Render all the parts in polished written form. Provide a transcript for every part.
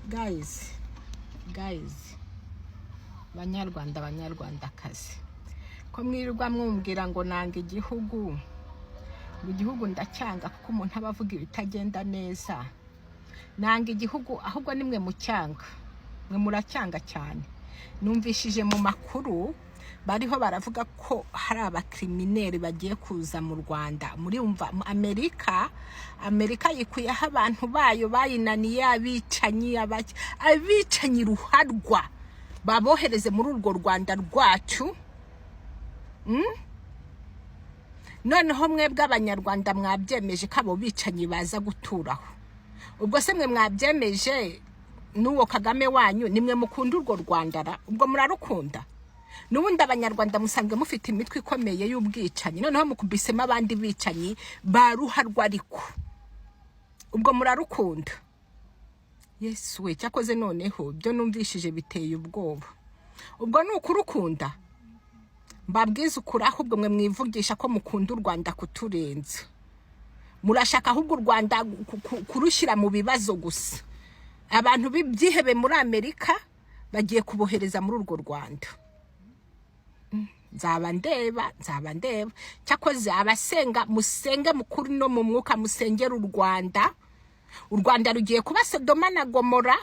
Guys, guys, Banyarwanda, Banyarwandakazi, ko mwirirwa mwumbwira ngo nanga igihugu, ngo igihugu ndacyanga kuko umuntu aba avuga ibitagenda neza. Nanga igihugu, ahubwo nimwe mucyanga, mwe muracyanga cyane. Numvishije mu makuru bariho baravuga ko hari abacriminel bagiye kuza mu Rwanda. Murumva, Amerika, Amerika yikuyeho abantu bayo bayinaniye, abicanyi, abicanyi ruharwa, babohereze muri urwo Rwanda rwacu. Noneho mwebwe Abanyarwanda mwabyemeje ko abo bicanyi baza guturaho. Ubwo se mwe mwabyemeje n'uwo Kagame wanyu, nimwe mukunda urwo Rwanda ra? Ubwo murarukunda? N'ubundi Abanyarwanda musanzwe mufite imitwe ikomeye y'ubwicanyi, noneho mukubisemo abandi bicanyi ba ruharwa, ariko ubwo murarukunda? Yesu we, cyakoze noneho ibyo numvishije biteye ubwoba. Ubwo ni ukurukunda? Mbabwize ukuri, ahubwo mwe mwivugisha ko mukunda u Rwanda kuturenza, murashaka ahubwo u Rwanda kurushyira mu bibazo gusa. Abantu b'ibyihebe muri Amerika bagiye kubohereza muri urwo Rwanda. Nzaba ndeba, nzaba ndeba. Cyakoze abasenga, musenge mukuru no mu mwuka, musengera u Rwanda. U Rwanda rugiye kuba Sodoma na Gomora.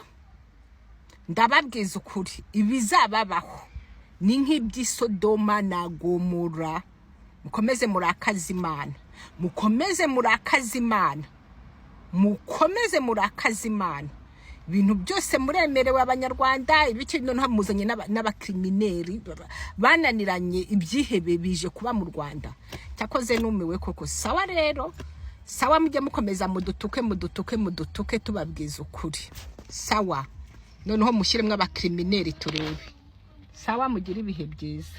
Ndababwiza ukuri, ibizababaho ni nk'iby'Isodoma na Gomora. Mukomeze murakaze Imana, mukomeze murakaze Imana, mukomeze murakaze Imana. Ibintu byose muremerewe Abanyarwanda, ibiki. Noneho muzanye n'abacriminel bananiranye, ibyihebe bije kuba mu Rwanda. Cyakoze numiwe koko. Sawa rero, sawa, mujye mukomeza mudutuke, mudutuke, mudutuke, tubabwiza ukuri. Sawa, noneho mushyiremo abacriminel turebe. Sawa, mugire ibihe byiza.